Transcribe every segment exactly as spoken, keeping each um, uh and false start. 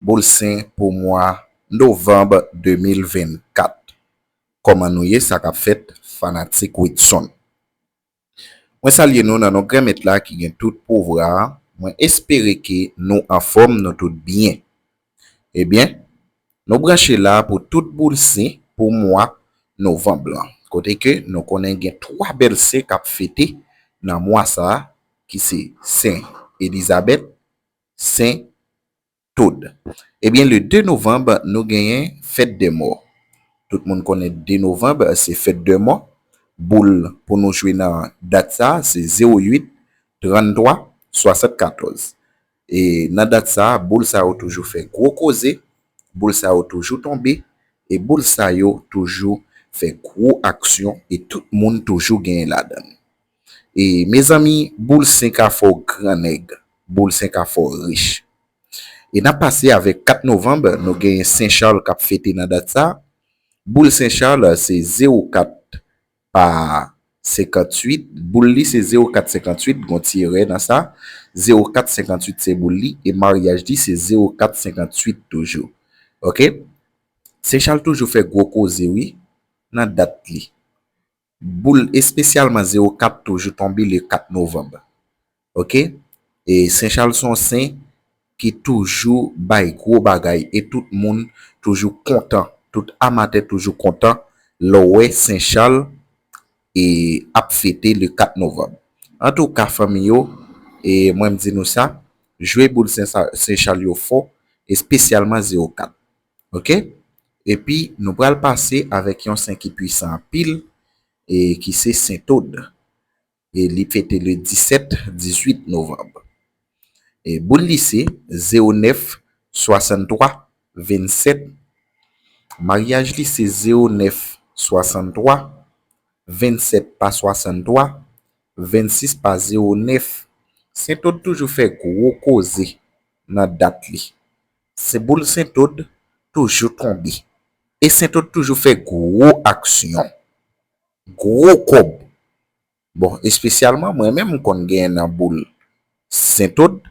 Boul Sen pou mwa novanm de mil vennkat. Kòman nou ye, sa k ap fèt, fanatik Widson? Mwen salye nou nan non Granmèt la ki gen tout pouvwa a. Mwen espere ke nou anfòm, nou tout byen. Ebyen, nou branche la pou tout boul sen pou mwa novanm lan. Kote ke nou konnen gen twa bèl sen k ap fete nan mwa sa a, ki se Sen Elizabèt, Sen Tod. Ebyen, le de novanm, nou genyen fèt dè mò. Tout moun konnen de novanm, se fèt dè mò. Boul pou nou jwe nan dat sa, se zewo uit, tranntwa, swasannkatòz. E nan dat sa, boul sa yo toujou fè gwo koze, boul sa yo toujou tonbe, e boul sa yo toujou fè gwo aksyon, e tout moun toujou genyen ladan l. E mezanmi, boul sen ka fè w gran nèg, boul sen ka fè w rich. E n ap pase avèk kat novanm, nou genyen Sen Chal k ap fete nan dat sa. Boul Sen Chal se zewo kat pa senkantuit, boul li se zewo kat senkantuit, gon ti erè nan sa. Zewo kat senkantuit se boul li, e maryaj li se zewo kat senkantuit toujou. Oke? Sen Chal toujou fè gwo koze, wi, nan dat li. Boul espesyalman zewo kat toujou tonbe le kat novanm. Oke? E Sen Chal se yon sen ki toujou bay gwo bagay e tout moun toujou kontan, tout amatè toujou kontan lè w wè Sen Chal e ap fete le kat novanm. Antouka, fanmi yo, e mwen m di nou sa, jwe boul Sen Sa-, Sen Chal yo fò, espesyalman zewo kat. Oke? Epi, nou pral pase avèk yon sen ki pwisan anpil, e ki se Sen Tod. E li fete le disèt, dizuit novanm. E boul li se zewo nèf, swasanntwa, vennsèt. Maryaj li se zewo nèf, swasanntwa, vennsèt pa swasanntwa, vennsis pa zewo nèf. Sen Tod toujou fè gwo koze nan dat li. Se boul Sen Tod toujou tonbe. E Sen Tod toujou fè gwo aksyon. Gwo kòb. Bon, espesyalman, mwen menm, m konn genyen nan boul Sen Tod.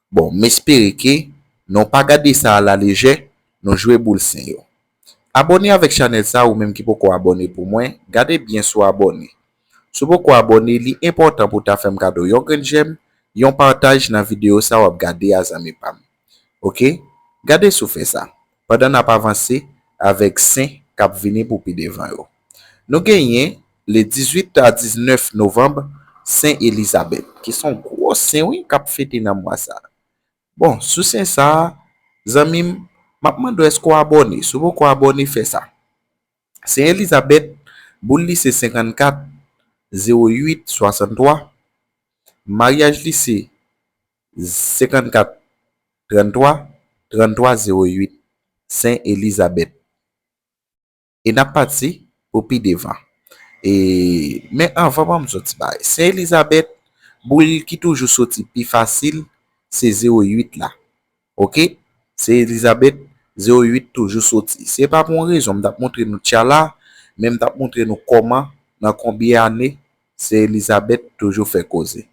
Bon, m espere ke nou pa gade sa a la lejè, nou jwe boul sen yo. Abòne avèk chanèl sa, ou menm ki poko abòne pou mwen, gade byen si w abòne. Si w poko abòne, li enpòtan pou w ta fè m kado yon grenn jèm, yon pataj nan videyo sa w ap gade a, zanmi pa m. Oke? Gade si w fè sa. Pandan n ap avanse avèk sen k ap vini pou pi devan yo. Nou genyen, le dizuit a diznèf novanm, Sen Elizabèt, ki se yon gwo sen, wi, k ap fete nan mwa sa a. Bon, sou sen sa a, zanmi m, m ap mande w èske w abòne. Si w poko abòne, fè sa. Sen Elizabèt, boul li se senkannkat, zewo uit, swasanntwa. Maryaj li se senkannkat, tranntwa, tranntwa, zewo uit. Sen Elizabèt. E n ap pati pou pi devan. E, men anvan, ban m soti bay. Sen Elizabèt, boul ki toujou soti pi fasil, se zewo uit la. Oke? Sen Elizabèt, zewo uit toujou soti. Se pa pou yon rezon, m t ap montre nou tya la, men m t ap montre nou kòman, nan konbyen ane, Sen Elizabèt toujou fè koze.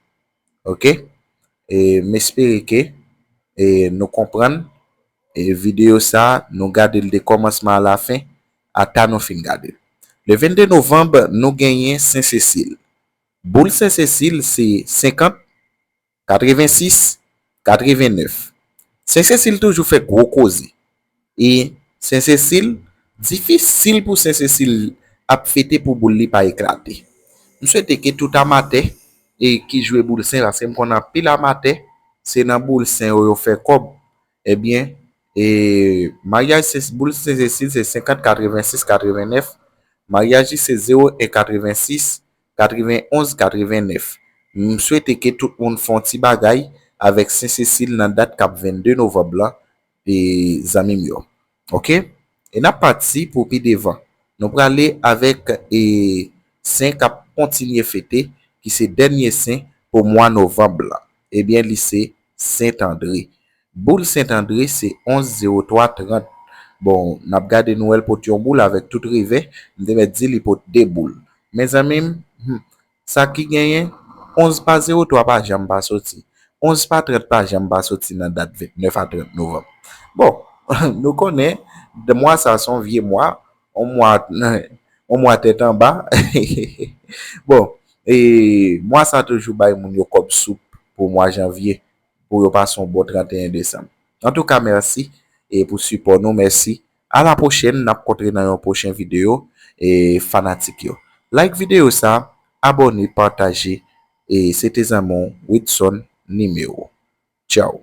Oke? E m espere ke, e, nou konprann, e, videyo sa a, nou gade l de kòmansman a lafen, ata nou fin gade l. Le vennde novanm, nou genyen Sen Sesil. Boul Sen Sesil se senkant, katrevensis, katrevennèf. Sen Sesil toujou fè gwo koze. E Sen Sesil, difisil pou Sen Sesil ap fete pou boul li pa eklate. M swete ke tout amatè e ki jwe boul sen, paske m konn anpil amatè, se nan boul sen yo yo fè kòb. Ebyen, e maryaj Sen, boul Sen Sesil se senkant, katrevensis, katrevennèf. Maryaj li se zewo en, katrevensis, katrevennonz, katrevennèf. M swete ke tout moun fè yon ti bagay avèk Sen Sesil nan dat k ap vennde novanm lan, e zanmi m yo. Oke? E n ap pati pou pi devan. Nou prale avèk, e, sen k ap kontinye fete, ki se dènye sen pou mwa novanm lan. Ebyen, li se Sent Andre. Boul Sent Andre se onz zewo twa trant. Bon, n ap gade nou wè l pote yon boul avèk tout revè. M te mèt di li pote de boul. Mezanmi m, hmm, sa ki genyen, onz pa zewo twa pa janm pa soti. Onz pa trant pa janm pa soti nan dat vennèf a trant novanm. Bon, nou konnen, mwa sa se yon vye mwa, yon mwa, yon mwa tèt anba. Bon, e mwa sa toujou bay moun yo kòb soup pou mwa janvye, pou yo pase yon bon trannteyen desanm. Antouka, mèsi e pou sipò nou, mèsi. A la pwochèn, n ap kontre nan yon pwochen videyo, e fanatik yo. Like videyo sa, abòne, pataje, e se te zanmi w, Widson Nimewo. Tchaw.